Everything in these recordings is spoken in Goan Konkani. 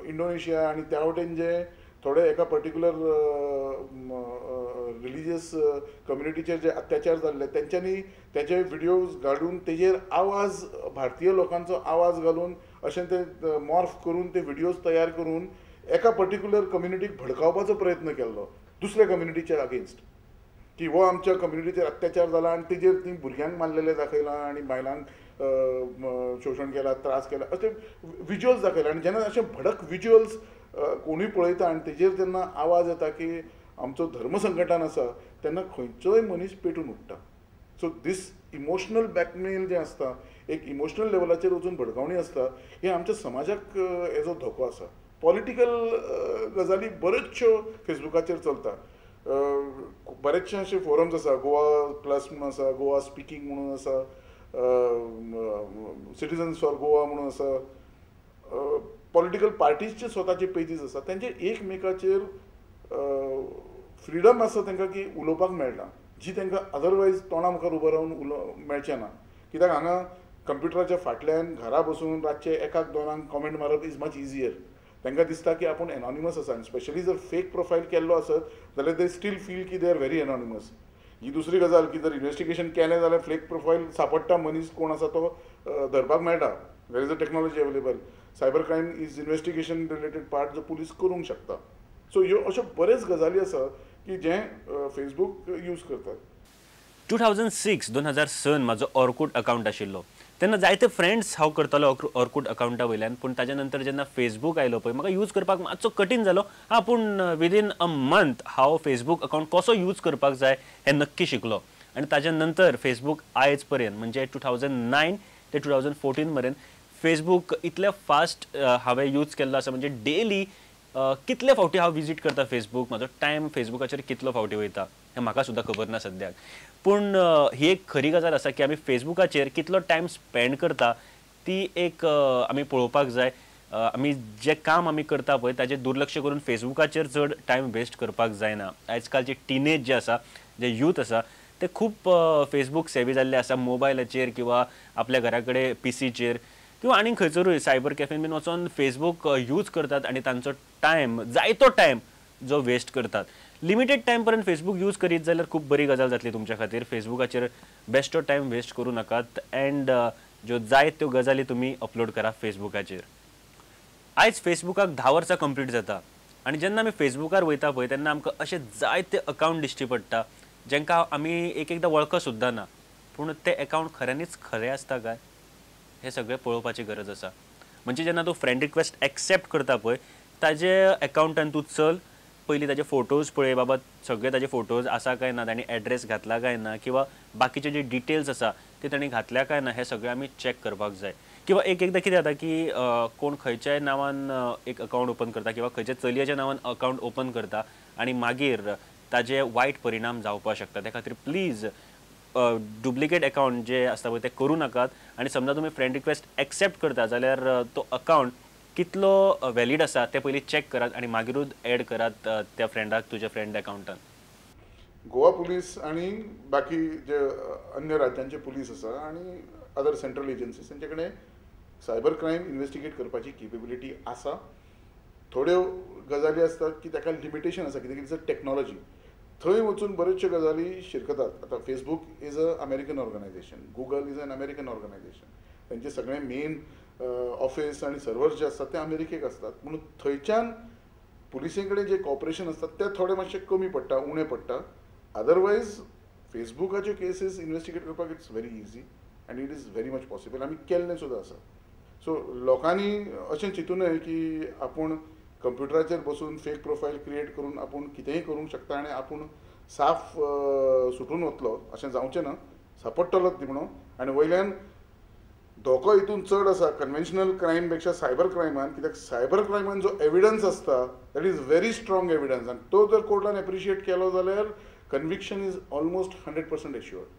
इंडोनेशिया आनी त्या वटेन जे थोडे एका पर्टिक्युलर रिलिजियस कम्युनिटीचेर जे अत्याचार जाल्ले तेंच्यांनी तेजे व्हिडियोज घालून तेजेर आवाज भारतीय लोकांचो आवाज घालून अशें ते मॉर्फ करून ते व्हिडियोज तयार करून एका पर्टिक्युलर कम्युनिटीक भडकावपाचो प्रयत्न केल्लो दुसऱ्या कम्युनिटीच्या अगेन्स्ट की हो आमच्या कम्युनिटीचेर अत्याचार जाला आनी तेजेर ती भुरग्यांक मारलेले दाखयलां आनी बायलांक शोशण केलां, त्रास केला, अशे विज्युअल्स दाखयले. आनी जेन्ना अशे भडक विज्युअल्स कोणूय पळयता आनी तेजेर जेन्ना आवाज येता की आमचो धर्म संकटान आसा तेन्ना खंयचोय मनीस पेटून उठ्ठा. सो दीस इमोशनल ब्लॅकमेल जें आसता, एक इमोशनल लेवलाचेर वचून भडकावणी आसता, हें आमच्या समाजाक हेजो धोको आसा. पॉलिटिकल गजाली बऱ्योचश्यो फेसबुकाचेर चलता, बरेचशे अशे फोरम्स आसा, गोवा प्लस म्हणून आसा, गोवा स्पिकींग म्हणून आसा, सिटीजन्स फॉर गोवा म्हणून आसा, पॉलिटिकल पार्टीजचे स्वताचे पेजीस आसा, तेंचे एकमेकाचेर फ्रिडम आसा तांकां की उलोवपाक मेळटा, जी तांकां अदरवायज तोंडा मुखार उबो रावन मेळचें ना. कित्याक हांगा कंप्युटराच्या फाटल्यान घरा बसून रातचे एकाक दोनांक कॉमेंट मारप is much easier. तांकां दिसता की आपूण एनॉनिमस आसा आनी स्पेशली जर फेक प्रोफायल केल्लो आसत जाल्यार they still feel की they are very anonymous. ही दुसरी गजाल की जर इन्वेस्टिगेशन केलें जाल्यार फेक प्रोफायल सांपडटा, मनीस कोण आसा तो धरपाक मेळटा. There is a technology available. Cyber crime is investigation related part जो पुलीस करूंक शकता. सो ह्यो अश्यो बऱ्याच गजाली आसा की जे फेसबूक यूज करतात. 2006 2006 म्हाजो ऑर्कूट अकावंट आशिल्लो तेन्ना जायते फ्रेंड्स हांव करतालो ऑर्कूट अकावंटा वयल्यान. पूण ताज्या नंतर जेन्ना फेसबूक आयलो पळय म्हाका यूज करपाक मातसो कठीण जालो. हां, पूण विदीन अ मंथ हांव फेसबूक अकावंट कसो यूज करपाक जाय हें नक्की शिकलो. आनी ताज्या नंतर फेसबूक आयज पर्यंत म्हणजे 2009 ते 2014 मेरेन फेसबूक इतले फास्ट हांवें यूज केल्लो आसा. म्हणजे डेली कितले फावटी हांव विजीट करता फेसबूक, म्हाजो टायम फेसबुकाचेर कितलो फावटी वयता हें म्हाका सुद्दां खबर ना सद्याक. पूण ही एक खरी गजाल आसा की आमी फेसबुकाचेर कितलो टायम स्पेंड करता ती एक आमी पळोवपाक जाय. आमी जें काम आमी करता पळय ताजें दुर्लक्ष करून फेसबुकाचेर चड टायम वेस्ट करपाक जायना. आयज कालचे टिनेज जे आसा, जे यूथ आसा ते खूब फेसबूक सेवी जाल्ले आसा. मोबायलाचेर किंवा आपल्या घरा कडेन पीसीचेर किंवा आनीक खंयसरूय सायबर कॅफेन बीन वचोन फेसबूक यूज करतात आनी तांचो टायम जायतो टायम जो वेस्ट करतात. लिमिटेड टायम पर्यंत फेसबूक यूज करीत जाल्यार खूब बरी गजाल जातली तुमच्या खातीर. फेसबुकाचेर बेश्टो टायम वेस्ट करूं नाकात अँड ज्यो जाय त्यो गजाली तुमी अपलोड करा फेसबुकाचेर. आयज फेसबुकाक 10 वर्सां कंप्लीट जाता आनी जेन्ना आमी फेसबुकार वयता पळय तेन्ना आमकां अशे जायते अकावंट दिश्टी पडटा जेंकां आमी एक एकदां वळख सुद्दां ना. पूण ते अकावंट खऱ्यांनीच खरें आसता काय हें सगळें पळोवपाची गरज आसा. म्हणजे जेन्ना तूं फ्रेंड रिक्वेस्ट एक्सेप्ट करता पळय ताजे अकावंटान तूं चल, पयलीं ताजे फोटोज पळय, बाबा सगळे ताजे फोटोज आसा काय ना, ताणी एड्रेस घातला काय ना, किंवा बाकीचे जे डिटेल्स आसा ते ताणी घातल्या काय ना, हें सगळें आमी चॅक करपाक जाय. किंवा एक एकदां कितें जाता की कोण खंयच्याय नांवान एक अकावंट ओपन करता किंवा खंयच्या चलयेच्या नांवान अकावंट ओपन करता आनी मागीर ताजे वायट परिणाम जावपाक शकता. त्या खातीर प्लीज डुप्लिकेट अकावंट जे आसता पळय ते करूं नाकात. आनी समजा तुमी फ्रेंड रिक्वेस्ट एक्सेप्ट करता जाल्यार तो अकावंट कितलो वॅलीड आसा तें पयलीं चॅक करात आनी मागीरूच एड करात त्या फ्रेंडाक तुज्या फ्रेंड अकावंटान. गोवा पुलीस आनी बाकी जे अन्य राज्यांचे पुलीस आसा आनी अदर सेंट्रल एजन्सीज तेंचे कडेन सायबर क्रायम इन्वेस्टिगेट करपाची केपेबिलिटी आसा. थोड्यो गजाली आसतात की ताका लिमिटेशन आसा, कित्याक it's a technology, थंय वचून बऱ्योचश्यो गजाली शिरकतात. आतां Facebook is a American organisation, Google is an American organisation, तेंचे सगळे मेन ऑफिस आनी सर्वर जे आसतात ते अमेरिकेक आसतात, म्हणून थंयच्यान पुलिसे कडेन जे कॉपरेशन आसतात ते थोडे मातशे कमी पडटा, उणें पडटा. अदरवायज फेसबुकाच्यो केसीस इन्वेस्टिगेट करपाक it's very easy and it is very much possible, आमी केल्लें सुद्दां आसा. सो लोकांनी अशें चिंतू नये की आपूण कंप्युटराचेर बसून फेक प्रोफायल क्रिएट करून आपूण कितेंय करूंक शकता आनी आपूण साफ सुटून वतलो, अशें जावचें ना, सापडटलोच न्ही म्हणून. आनी वयल्यान धोको हितून चड आसा कन्वेन्शनल क्रायम पेक्षा सायबर क्रायमान, कित्याक सायबर क्रायमान जो एविडन्स आसता that is very strong evidence आनी तो जर कोर्टान एप्रिशिएट केलो जाल्यार conviction is almost 100% assured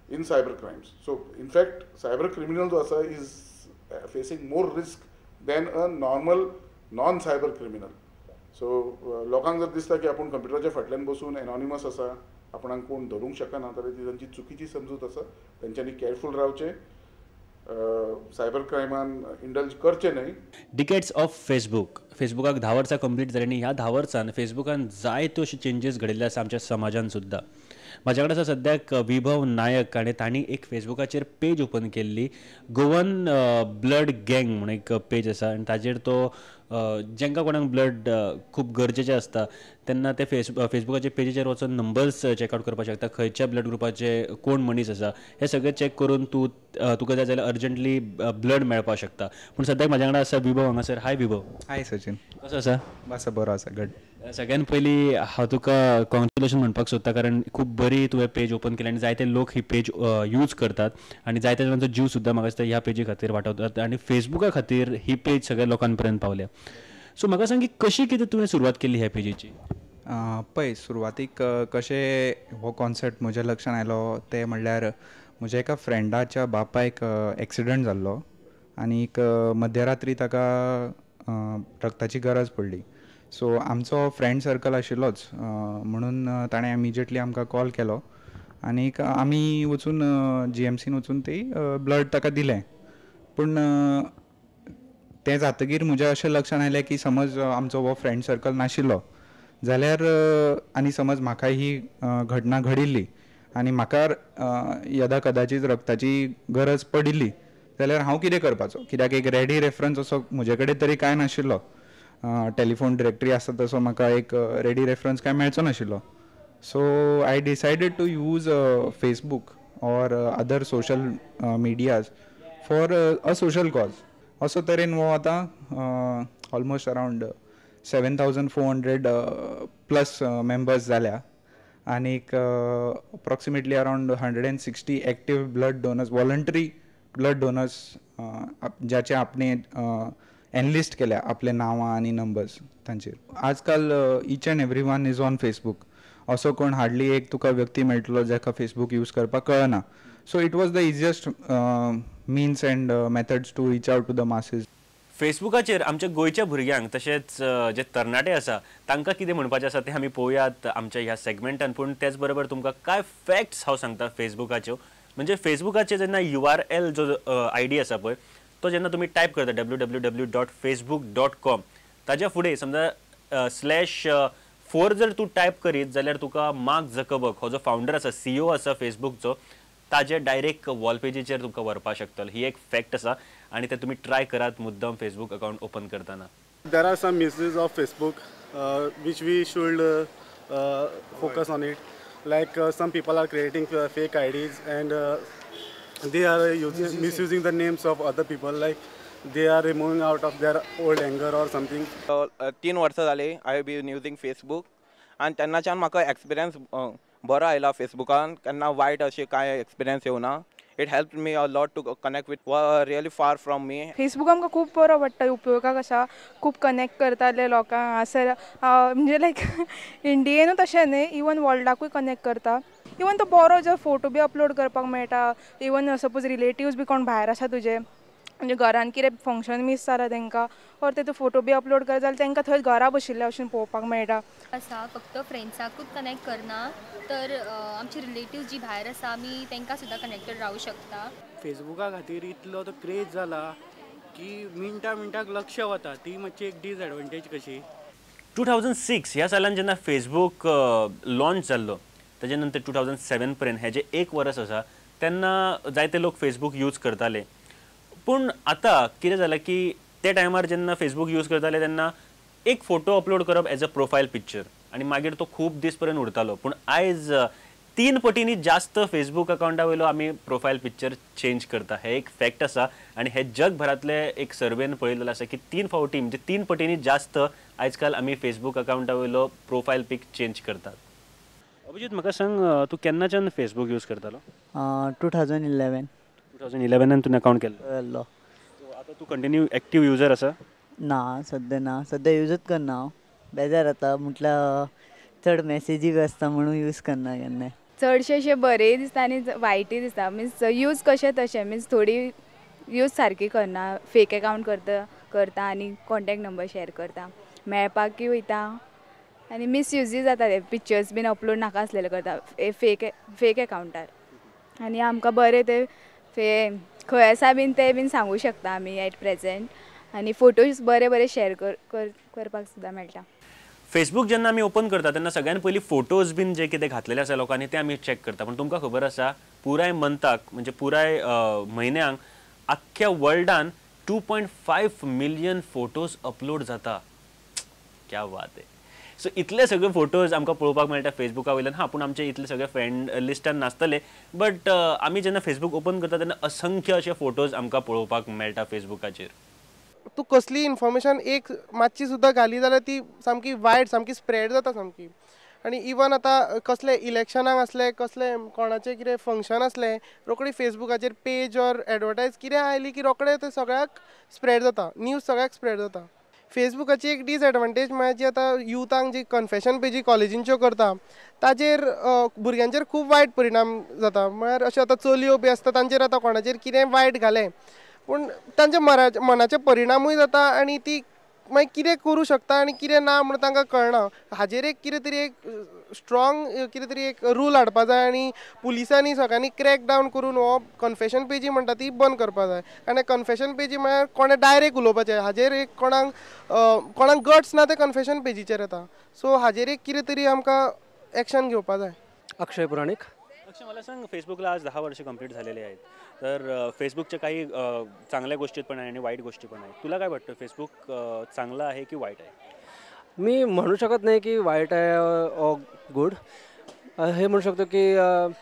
in cyber crimes. So in fact cyber criminal जो आसा is facing more risk than a normal non cyber criminal. So लोकांक जर दिसता की आपूण कंप्युटराच्या फाटल्यान बसून एनॉनिमस आसा, आपणाक कोण धरूंक शकना, जाल्यार ती तांची चुकीची समजूत आसा. तेंच्यांनी केअरफूल रावचें. सायबर क्रायमान इंडल्ज करचे न्हय. डिकेट्स ऑफ फेसबूक, फेसबुकाक 10 वर्सां कंप्लीट जाली आनी ह्या 10 वर्सान फेसबुकान जायत्यो अश्यो चेंजीस घडिल्ले आसा आमच्या समाजान सुद्दां. म्हाज्या कडेन आसा सद्याक विभव नायक आनी तांणी एक फेसबुकाचेर पेज ओपन केल्ली, गोवन ब्लड गँग म्हूण एक पेज आसा आनी ताजेर तो जांकां कोणाक ब्लड खूब गरजेचें आसता तेन्ना ते फेसबुकाचे पेजीचेर वचून नंबर्स चॅकआवट करपाक शकता, खंयच्या ब्लड ग्रुपाचे कोण मनीस आसा हे सगळें चॅक करून तूं तुका जाय जाल्यार अर्जंटली ब्लड मेळपाक शकता. पूण सद्याक म्हाज्या वांगडा आसा विभव हांगासर. हाय विभव. हाय सचिन, कसो आसा? आसा, बरो आसा. घट. सगळ्यान पयलीं हांव तुका कॉंग्रेच्युलेशन म्हणपाक सोदता, कारण खूब बरी तुवें पेज ओपन केली आनी जायते लोक ही पेज यूज करतात आनी जायते जाणांचो जीव सुद्दां म्हाका दिसता ह्या पेजी खातीर वाटावतात आनी फेसबुका खातीर ही पेज सगळ्या लोकां पर्यंत पावल्या. सो म्हाका सांग की कशी कितें तुवें सुरवात केली ह्या पेजीची? पळय, सुरवातीक कशें हो कॉन्सेप्ट म्हज्या लक्षान आयलो तें म्हणल्यार म्हज्या एका फ्रेंडाच्या बापायक एक्सिडंट जाल्लो आनीक मध्यरात्री ताका रक्ताची गरज पडली. सो आमचो फ्रेंड सर्कल आशिल्लोच म्हणून ताणें इमिजिएटली आमकां कॉल केलो आनीक आमी वचून जीएमसीन वचून ती ब्लड ताका दिलें. पूण तें जातकीर म्हज्या अशें लक्षान आयलें की समज आमचो हो फ्रेंड सर्कल नाशिल्लो जाल्यार आनी समज म्हाका ही घटना घडिल्ली आनी म्हाका यदा कदाचीत रक्ताची गरज पडिल्ली जाल्यार हांव कितें करपाचो, कित्याक एक रेडी रेफरन्स असो म्हजे कडेन तरी कांय नाशिल्लो. टेलिफोन डिरेक्टरी आसता तसो म्हाका एक रेडी रेफरन्स कांय मेळचो नाशिल्लो. So I decided to use Facebook or other social medias for a social cause. असो तरेन हो आतां almost around 7,400 plus members जाल्या आनीक approximately around 160 active blood donors, voluntary blood donors ज्याचे आपणे एनलिस्ट केल्या आपले नांवां आनी नंबर्स तांचेर. आजकाल each and every one is on Facebook. असो कोण हार्डली एक तुका व्यक्ती मेळटलो जाका फेसबूक यूज करपाक कळना. So it was the easiest means and methods to reach out to the masses. फेसबुकाचेर आमच्या गोंयच्या भुरग्यांक तशेंच जे तरणाटे आसा तांकां कितें म्हणपाचें आसा तें आमी पळोवयात आमच्या ह्या सेगमेंटान. पूण तेच बरोबर तुमकां कांय फॅक्ट्स हांव सांगता फेसबुकाच्यो. म्हणजे फेसबुकाचेर जेन्ना URL जो ID आसा पळय तो जेन्ना तुमी टायप करता www.facebook.com ताज्या फुडें समजा /4 जर तूं टायप करीत जाल्यार तुका मार्क झकरबर्ग हो जो फावंडर आसा, CEO आसा फेसबुकचो, ताजे डायरेक्ट वॉल पेजीचेर तुमकां व्हरपाक शकतलो. ही एक फॅक्ट आसा आनी ते तुमी ट्राय करात मुद्दम फेसबूक अकाउंट ओपन करतना. There are some misuses of Facebook which we should focus on it. Like some people are creating fake IDs and they are misusing the names of other people, like they are removing out of their old anger or something. 3 वर्सां जाली I have been using Facebook आनी तेन्नाच्यान म्हाका एक्सपिरियन्स बरो आयला फेसबुकान, केन्ना वायट अशें कांय एक्सपिरियन्स येवना. It help me a lot to connect with really far from me. Facebook आमकां खूब बरो पडटा, उपयोगाक आसा, खूब कनेक्ट करताले लोकांक हांगासर, म्हणजे लायक इंडियेनूच अशें न्हय, इवन वर्ल्डाकूय कनेक्ट करता. इवन तो बरो जर फोटो बी अपलोड करपाक मेळटा, इवन सपोज रिलेटिव्स बी कोण भायर आसा तुजे, म्हणजे घरान कितें फंक्शन मीस जालां तांकां, ऑर ते तूं फोटो बी अपलोड करत जाल्यार तांकां थंय घरा बशिल्ल्या भशेन पळोवपाक मेळटा. आसा फक्त फ्रेंड्साकूच कनेक्ट करना तर आमची रिलेटिव्स जी भायर आसा आमी तांकां सुद्दां कनेक्टेड रावूं शकता. फेसबुका खातीर इतलो तो क्रेज जाला की मिनटा मिनटाक लक्ष वता, ती मातशी एक डिसएडवांटेज कशी. 2006 ह्या सालान जेन्ना फेसबूक लॉन्च जाल्लो ताजे नंतर 2007 पर्यंत हे जे एक वर्स आसा तेन्ना जायते लोक फेसबूक यूज करताले. पूण आतां कितें जालां की ते टायमार जेन्ना फेसबूक यूज करताले तेन्ना एक फोटो अपलोड करप एज अ प्रोफायल पिक्चर आनी मागीर तो खूब दीस पर्यंत उरतालो. पूण आयज 3 पटींनी जास्त फेसबूक अकाउंटा वयलो आमी प्रोफायल पिक्चर चेंज करता. हे एक फॅक्ट आसा आनी हे जगभरांतले एक सर्वेन पळयलेलें आसा की 3 फावटी म्हणजे 3 पटींनी जास्त आयजकाल आमी फेसबूक अकाउंटा वयलो प्रोफायल पीक चेंज करतात. अभिजीत, म्हाका सांग तूं केन्नाच्यान फेसबूक यूज करतालो? 2011. 2011 तुवें अकाउंट केल्लो. आतां तूं कंटिन्यू एक्टीव युजर आसा? ना, सद्या ना, सद्या युजूच करना हांव. बेजार जाता म्हटल्यार चड मॅसेजी बी आसता म्हणून यूज करना केन्नाय. चडशे अशें बरेंय दिसता आनी वायटय दिसता. मिन्स यूज कशें तशें, मिन्स थोडी यूज सारकी करना, फेक अकाउंट करता आनी कॉन्टेक्ट नंबर शेयर करता, मेळपाकय वयता आनी मिसयूजय जाता. ते पिक्चर्स बीन अपलोड नाका आसलेले करता फेक अकाउंटार आनी आमकां बरें ते खंय आसा बीन ते बीन सांगू शकता आमी एट प्रेजेंट आनी फोटोज बरे बरे शेअर करपाक सुद्दां मेळटा. फेसबूक जेन्ना आमी ओपन करता तेन्ना सगळ्यान पयलीं फोटोज बीन जे कितें घातलेले आसा लोकांनी ते आमी चॅक करता. पूण तुमकां खबर आसा पुराय मंथाक म्हणजे पुराय म्हयन्यांक आख्ख्या वर्ल्डान 2.5 मिलियन फोटोज अपलोड जाता. क्या बात आहे. सो इतले सगळे फोटोज आमकां पळोवपाक मेळटा फेसबुका वयल्यान. हां, पूण आमचे इतले सगळे फ्रेंड लिस्टान नासतले, बट आमी जेन्ना फेसबूक ओपन करता तेन्ना असंख्य अशे फोटोज आमकां पळोवपाक मेळटा फेसबुकाचेर. तूं कसली इन्फॉर्मेशन एक मातशी सुद्दां घाली जाल्यार ती सामकी वायड, सामकी स्प्रेड जाता सामकी. आनी इवन आतां कसले इलेक्शनाक आसले, कसले कोणाचें कितें फंक्शन आसलें, रोखडी फेसबुकाचेर पेज ऑर एडवर्टायज कितें आयली की रोखडें तें सगळ्याक स्प्रेड जाता, न्यूज सगळ्याक स्प्रेड जाता. फेसबुकाची एक डिसएडवांटेज म्हळ्यार जी आतां युथांक जी कन्फेशन पेजी कॉलेजींच्यो करता ताजेर भुरग्यांचेर खूब वायट परिणाम जाता. म्हळ्यार अशें आतां चलयो बी आसता तांचेर आतां कोणाचेर कितें वायट घालें पूण तांच्या मनाचे परिणामूय जाता आनी ती मागीर कितें करूं शकता आनी कितें ना म्हूण तांकां कळना. हाजेर एक कितें तरी एक स्ट्रॉंग कितें तरी एक रूल हाडपा जाय आनी पुलिसांनी सगळ्यांनी क्रॅक डावन करून हो कन्फेशन पेजी म्हणटा ती बंद करपा जाय. कारण कन्फेशन पेजी म्हळ्यार कोणें डायरेक्ट उलोवपाचें, हाजेर एक कोणाक कोणाक गट्स ना ते कन्फेशन पेजीचेर येता. सो हाजेर एक कितें तरी आमकां एक्शन घेवपा जाय. अक्षय पुराणिक. अक्षय, मला सांग, फेसबुकला आज 10 वर्ष कंप्लीट झालेले आहेत, तर फेसबुकच्या काही चांगल्या गोष्टी पण आहे आणि वाईट गोष्टी पण आहेत. तुला काय वाटतं, फेसबुक चांगला आहे की वाईट आहे? मी म्हणू शकत नाही की वाईट आहे ऑर गुड. हे म्हणू शकतो की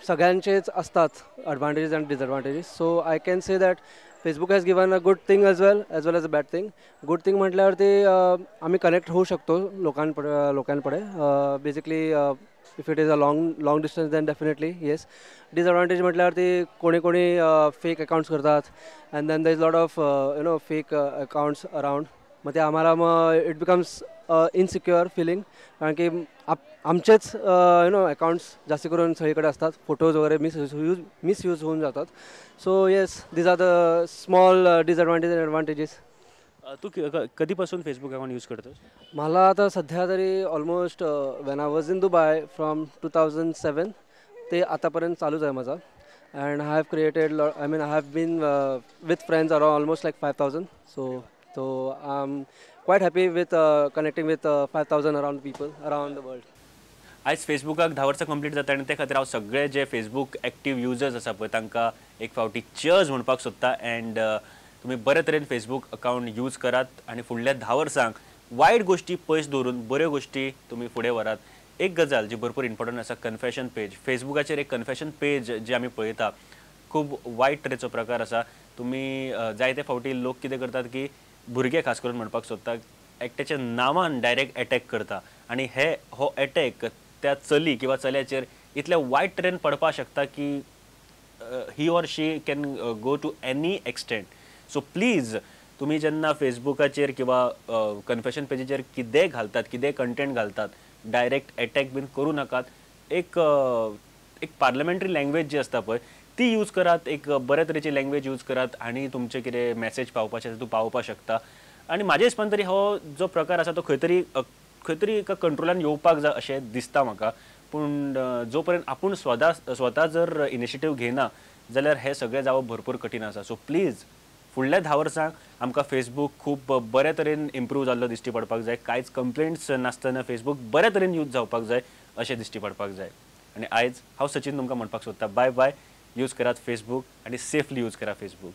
सगळ्यांचेच असतात ॲडव्हान्टेजेस आणि disadvantages. So I can say that Facebook has given a good thing as well as a bad thing. Good thing म्हटल्यावरती आम्ही कनेक्ट होऊ शकतो लोकांकडे. Basically if it is a long distance then definitely yes. Disadvantage म्हटल्यावरती कोणी कोणी फेक अकाउंट्स करतात and then there is lot of you know fake accounts around. मग ते आम्हाला मग it becomes insecure feeling, कारण की आमचेच you know accounts जास्त करून सगळीकडे असतात, फोटोज वगैरे मिसयूज होऊन जातात. So yes, these are the small disadvantage and advantages. तू कधीपासून फेसबुक अकाउंट यूज करतोस? मला आता सध्या तरी almost when I was in Dubai from 2007 ते आतापर्यंत चालूच आहे माझा. And I have created, I mean I have been with friends around almost like 5000. So I am quite happy with connecting with 5000 around people around the world. आयज फेसबुकाक 10 वर्सां कंप्लीट जाता आनी ते खातीर हांव सगळे जे फेसबूक एक्टीव युजर्स आसा पळय तांकां एक फावटी चेयर्स म्हणपाक सोदता. अँड तुम्ही बरे तरेन फेसबूक अकाउंट यूज करात आनी फुडल्या 10 वर्सांक वायट गोष्टी पयस दवरून बऱ्यो गोष्टी तुमी फुडें व्हरात. एक गजाल जी भरपूर इम्पॉर्टंट आसा, कन्फेशन पेज. फेसबुकाचेर एक कन्फेशन पेज जी आमी पळयता खूब वायट तरेचो प्रकार आसा. तुमी जायते फावटी लोक कितें करतात की भुरगे खास करून म्हणपाक सोदता एकट्याच्या नांवान डायरेक्ट एटॅक करता आनी हे हो एटॅक त्या चली किंवा चल्याचेर इतल्या वायट तरेन पडपाक शकता की he or she can go to any extent. So please तुम्ही जेन्ना फेसबुकाचेर किंवा कन्फेशन पेजीचेर कितेंय घालतात, कितेंय कंटेंट घालतात, डायरेक्ट एटॅक बीन करूं नाकात. एक एक पार्लमेंटरी लँग्वेज जी आसता पळय ती यूज करात, एक बरे तरेची लँग्वेज यूज करात आनी तुमचें कितें मॅसेज पावपाचें आसा तूं पावोवपाक शकता. आनी म्हाज्या हिसपान तरी हो जो प्रकार आसा तो खंय तरी एका कंट्रोलान येवपाक जाय अशें दिसता म्हाका. पूण जो पर्यंत आपूण स्वता जर इनिशिएटीव घेयना जाल्यार हें सगळें जावप भरपूर कठीण आसा. सो प्लीज फुडल्या 10 वर्सांक आमकां फेसबूक खूब बरे तरेन इम्प्रूव जाल्लो दिश्टी पडपाक जाय, कांयच कंप्लेंट्स नासतना फेसबूक बरे तरेन यूज जावपाक जाय अशें दिश्टी पडपाक जाय. आनी आयज हांव सचीन तुमकां म्हणपाक सोदता, बाय बाय. यूज करात फेसबूक आनी सेफली यूज करा फेसबूक.